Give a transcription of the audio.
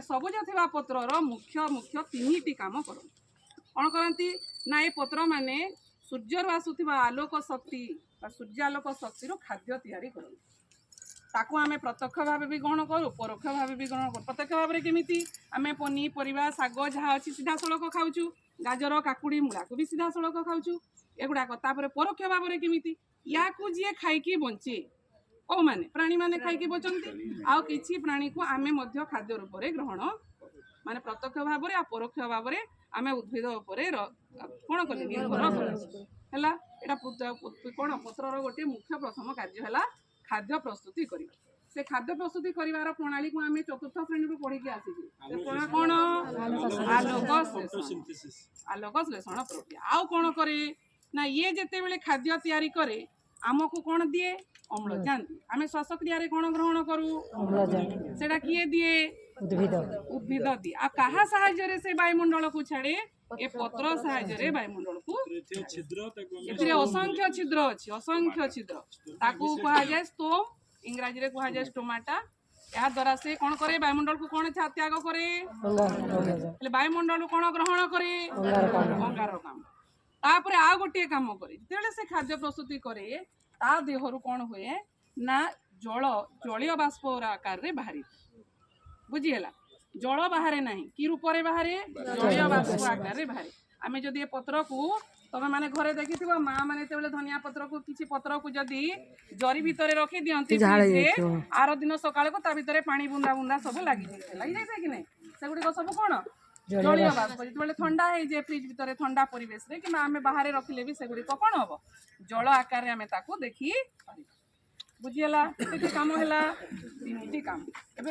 ଏ ସବୁଜ ଥିବା ପତ୍ରର ମୁଖ୍ୟ ମୁଖ୍ୟ ତିନିଟି କାମ କରନ୍ତି। କ'ଣ କରନ୍ତି ନା, ଏ ପତ୍ରମାନେ ସୂର୍ଯ୍ୟରୁ ଆସୁଥିବା ଆଲୋକ ଶକ୍ତି ବା ସୂର୍ଯ୍ୟାଲୋକ ଶକ୍ତିରୁ ଖାଦ୍ୟ ତିଆରି କରନ୍ତି। ତାକୁ ଆମେ ପ୍ରତ୍ୟକ୍ଷ ଭାବେ ବି ଗ୍ରହଣ କରୁ, ପରୋକ୍ଷ ଭାବେ ବି ଗ୍ରହଣ କରୁ। ପ୍ରତ୍ୟକ୍ଷ ଭାବରେ କେମିତି? ଆମେ ପନିପରିବା, ଶାଗ ଯାହା ଅଛି ସିଧାସଳଖ ଖାଉଛୁ, ଗାଜର, କାକୁଡ଼ି, ମୂଳାକୁ ବି ସିଧାସଳଖ ଖାଉଛୁ ଏଗୁଡ଼ାକ। ତାପରେ ପରୋକ୍ଷ ଭାବରେ କେମିତି? ୟାକୁ ଯିଏ ଖାଇକି ବଞ୍ଚେ, କୋଉମାନେ ପ୍ରାଣୀମାନେ ଖାଇକି ବଞ୍ଚନ୍ତି, ଆଉ କିଛି ପ୍ରାଣୀକୁ ଆମେ ମଧ୍ୟ ଖାଦ୍ୟ ରୂପରେ ଗ୍ରହଣ କରୁ। ମାନେ ପ୍ରତ୍ୟକ୍ଷ ଭାବରେ ଆଉ ପରୋକ୍ଷ ଭାବରେ ଆମେ ଉଦ୍ଭିଦ ଉପରେ କ'ଣ କଲେ? ନିର୍ଭର କରୁ। ହେଲା, ଏଇଟା କ'ଣ ପତ୍ରର ଗୋଟିଏ ମୁଖ୍ୟ ପ୍ରଥମ କାର୍ଯ୍ୟ ହେଲା ଖାଦ୍ୟ ପ୍ରସ୍ତୁତି କରିବା। ସେ ଖାଦ୍ୟ ପ୍ରସ୍ତୁତି କରିବାର ପ୍ରଣାଳୀକୁ ଆମେ ଚତୁର୍ଥ ଶ୍ରେଣୀରୁ ପଢିକି ଆସିଛୁ। ସେ ପ୍ରଣାଳୀ କ'ଣ? ଆଲୋକ ଶ୍ଳେଷଣ, ଆଲୋକ ଶ୍ଳେଷଣ ପ୍ରକ୍ରିୟା। ଆଉ କ'ଣ କରେ ନା, ଇଏ ଯେତେବେଳେ ଖାଦ୍ୟ ତିଆରି କରେ, ଆମକୁ କ'ଣ ଦିଏ? ଅମ୍ଳଜାନ ଦିଏ। ଆମେ ଶ୍ୱାସକ୍ରିୟାରେ କ'ଣ ଗ୍ରହଣ କରୁ? ଅମ୍ଳଜାନ। ସେଟା କିଏ ଦିଏ? ଉଦ୍ଭିଦ। ଉଦ୍ଭିଦ ଦିଏ। ଆଉ କାହା ସାହାଯ୍ୟରେ ସେ ବାୟୁମଣ୍ଡଳକୁ ଛାଡେ? ଏ ପତ୍ର ସାହାଯ୍ୟରେ ବାୟୁମଣ୍ଡଳକୁ। ଛିଦ୍ର, ତାକୁ ଆମେ ଏଥିରେ ଅସଂଖ୍ୟ ଛିଦ୍ର ଅଛି, ଅସଂଖ୍ୟ ଛିଦ୍ର। ତାକୁ କୁହାଯାଏ ସ୍ତୋମ, ଇଂରାଜୀରେ କୁହାଯାଏ ଷ୍ଟୋମାଟା। ଏହା ଦ୍ୱାରା ସେ କ'ଣ କରେ? ବାୟୁମଣ୍ଡଳକୁ କ'ଣ ତ୍ୟାଗ କରେ? ଅମ୍ଳଜାନ। ହେଲେ ବାୟୁମଣ୍ଡଳକୁ କ'ଣ ଗ୍ରହଣ କରେ? ଅଙ୍ଗାରକାମ୍ଳ। ଅଙ୍ଗାରକାମ୍ଳ। ତାପରେ ଆଉ ଗୋଟିଏ କାମ କରେ। ଯେତେବେଳେ ସେ ଖାଦ୍ୟ ପ୍ରସ୍ତୁତି କରେ, ତା ଦେହରୁ କ'ଣ ହୁଏ ନା, ଜଳ ଜଳୀୟ ବାଷ୍ପ ଆକାରରେ ବାହାରି। ବୁଝିହେଲା? ଜଳ ବାହାରେ ନାହିଁ, କି ରୂପରେ ବାହାରେ? ଜଳୀୟ ବାଷ୍ପ ଆକାରରେ ବାହାରେ। ଆମେ ଯଦି ଏ ପତ୍ରକୁ, ତମେ ମାନେ ଘରେ ଦେଖିଥିବ, ମା ମାନେ ଯେତେବେଳେ ଧନିଆ ପତ୍ରକୁ, କିଛି ପତ୍ରକୁ ଯଦି ଜରି ଭିତରେ ରଖି ଦିଅନ୍ତି ଝାଳ ଫ୍ରିଜରେ, ଯାଇଥିବ। ଆର ଦିନ ସକାଳକୁ ତା ଭିତରେ ପାଣି ବୁନ୍ଦା ବୁନ୍ଦା ସବୁ ଲାଗିଯାଇଥାଏ। ଲାଗିଯାଇଥାଏ କି ନାହିଁ? ସେଗୁଡ଼ିକ ସବୁ କ'ଣ? ଜଳୀୟ ବାଷ୍ପ। ଯେତେବେଳେ ଥଣ୍ଡା ହେଇଯାଏ ଫ୍ରିଜ ଭିତରେ, ଥଣ୍ଡା ପରିବେଶରେ କିମ୍ବା ଆମେ ବାହାରେ ରଖିଲେ ବି ସେଗୁଡ଼ିକ କ'ଣ ହବ? ଜଳ ଆକାରରେ ଆମେ ତାକୁ ଦେଖି ପାରିବା। ବୁଝିହେଲା? କେତେ କାମ ହେଲା? ତିନିଟି କାମ। ଏବେ